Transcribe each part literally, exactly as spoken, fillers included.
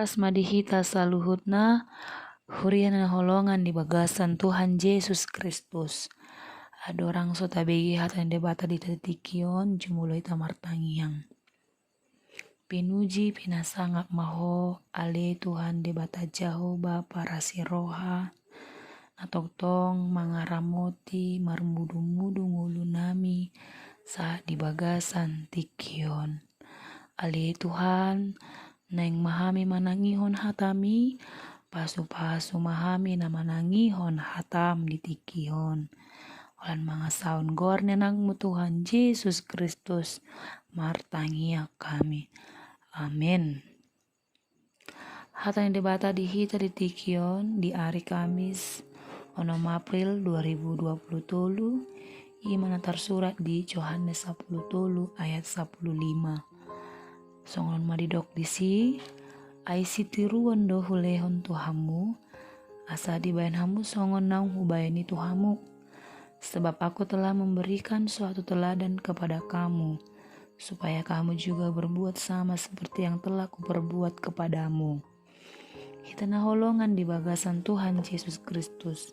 Horas ma di hita saluhutna, huria na hinaholongan di bagasan Tuhan Jesus Kristus. Andorang so tabege hata ni Debata di tingki on, jumolo hita martangiang. Pinuji, pinasangap ma Ho, ale Tuhan Debata Jahowa, parasi roha, na tongtong mangaramoti, marmudumudu ngolunami sahat di bagasan tingki on. Ale Tuhan, naeng ma hami manangihon hataMi, pasupasu ma hami na manangihon hataM di tingki on. Holan mangasahon goar ni AnakMu Tuhan Jesus Kristus, martangiang hami. Amen. Hata ni Debata di hita di tingki on di ari Kamis, onom April dua ribu dua puluh tolu, i ma na tarsurat di Johannes sampulu tolu ayat sampulu lima. Songon on ma didok disi: Ai sitiruon do hulehon tu hamu, asa dibahen hamu songon naung hubahen i tu hamu. Sebab Aku telah memberikan suatu teladan kepada kamu, supaya kamu juga berbuat sama seperti yang telah Kuperbuat kepadamu. Hita na hinaholongan di bagasan Tuhan Jesus Kristus.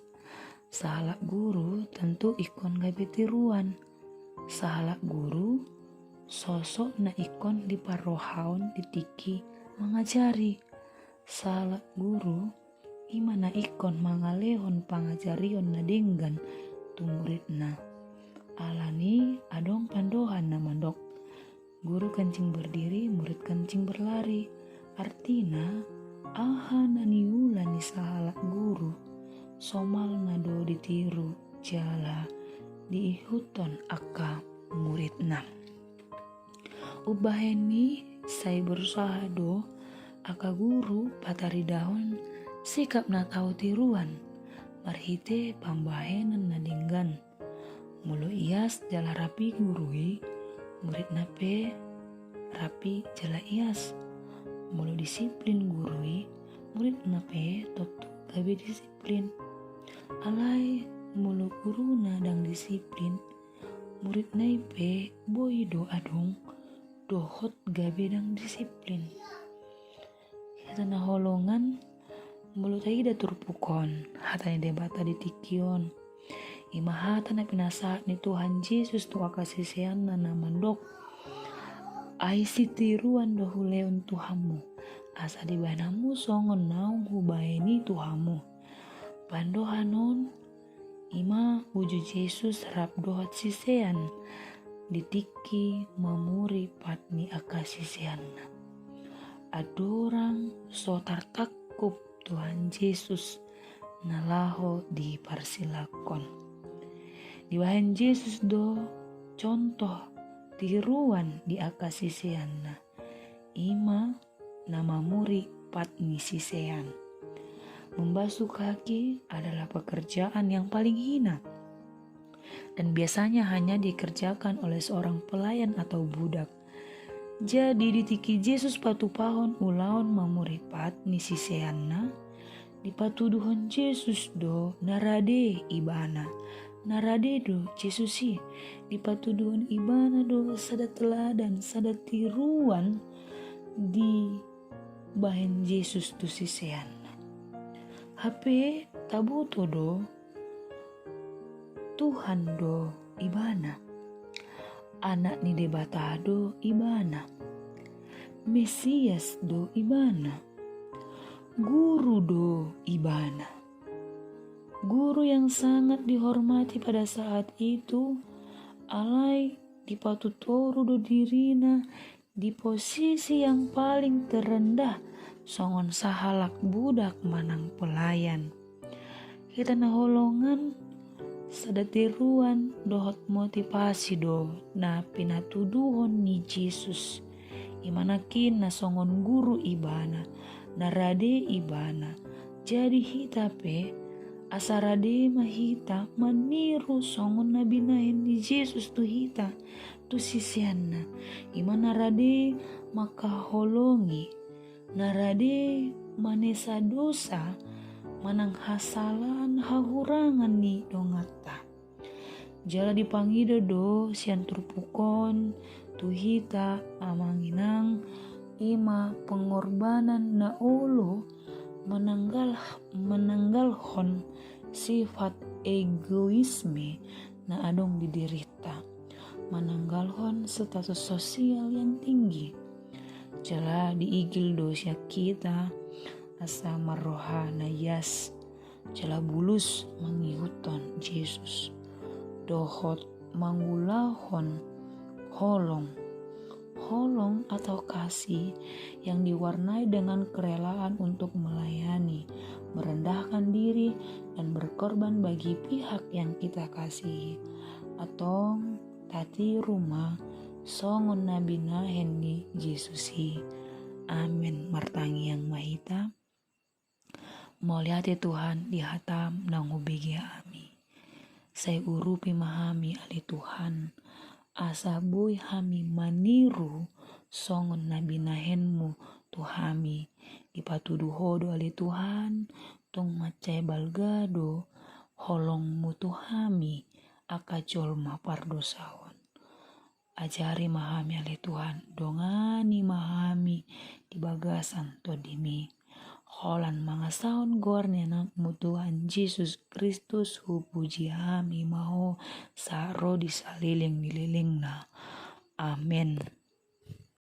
Sahalak guru tontu ingkon gabe tiruan. Sahalak guru sosok na ingkon diparrohahon di tingki mangajari. Sahalak guru i ma na ingkon mangalehon pangajarion na denggan tu muridna. Alani adong pandohan na mandok: Guru kancing berdiri, murid kancing berlari. Artina, aha na niula ni sahalak guru, somalna do ditiru jala diihuthon angka muridna. Umbahen i sai berusaha do angka guru pataridahon sikap na tau tiruan marhite pambahenan na denggan. Molo ias jala rapi guru i, muridna pe rapi jala ias. Molo disiplin guru i, muridna pe tontu gabe disiplin. Alai molo guruna ndang disiplin, muridna i pe boi do adong dohot gabe ndang disiplin. Hita na hinaholongan, molo taida turpuk on, hata ni Debata di tingki on, i ma hata na pinasahat ni Tuhan Jesus tu angka siseanna na mandok: Ai sitiruon do hulehon tu hamu, asa dibahen hamu songon naung hubahen i tu hamu. Pandohan on i ma uju Jesus rap dohot sisean di tingki mamuri pat ni angka siseanna. Andorang so tartangkup Tuhan Jesus na laho diparsilangkon, dibahen Jesus do contoh tiruan di angka siseanna, i ma na mamuri pat ni sisean. Membasuh kaki adalah pekerjaan yang paling hina dan biasanya hanya dikerjakan oleh seorang pelayan atau budak. Jadi di tingki Jesus patupahon ulaon mamuri pat ni siseanna, dipatuduhon Jesus do na rade ibana. Na rade do Jesus i, dipatuduhon ibana do sada teladan, sada tiruan dibahen Jesus tu siseanna. Hape taboto do, Tuhan do ibana, Anak ni Debata do ibana, Mesias do ibana, Guru do ibana. Guru yang sangat dihormati pada saat itu, alai dipatutoru do dirina di posisi yang paling terendah, songon sahalak budak manang pelayan. Hita na hinaholongan, sada tiruan dohot motivasi do na pinatuduhon ni Jesus. I ma nangkin na songon guru ibana, na rade ibana, Jadi hita pe, asa rade ma hita maniru songon na binahen ni Jesus tu hita, tu siseanna, i ma na rade mangkaholongi, na rade manesa dosa manang hasalahan hahurangan ni donganta. Jala dipangido do sian turpuk on tu hita amang inang, i ma pengorbanan na olo mananggal, mananggalhon sifat egoisme na adong di dirinta, mananggalhon status sosial yang tinggi. Jala diigil do sian hita asa marroha na ias jala bulus mangihuthon Jesus dohot mangulahon holong. Holong atau kasih yang diwarnai dengan kerelaan untuk melayani, merendahkan diri, dan berkorban bagi pihak yang kita kasihi. Antong tatiru ma songon na binahen ni Jesus i. Amen. Martangiang ma hita. Mauliate Tuhan di hataM naung hubege hami. Sai urupi ma hami ale Tuhan, asa boi hami maniru songon na binahenMu tu hami. Dipatudu Ho do ale Tuhan, tung mansai balga do holongMu tu hami angka jolma pardosa on. Ajari ma hami ale Tuhan, dongani ma hami di bagasan TondiMi. Holan mangasahon goar ni AnakMu Tuhan Jesus Kristus, hupuji hami ma Ho sahat ro di saleleng ni lelengna. Amen.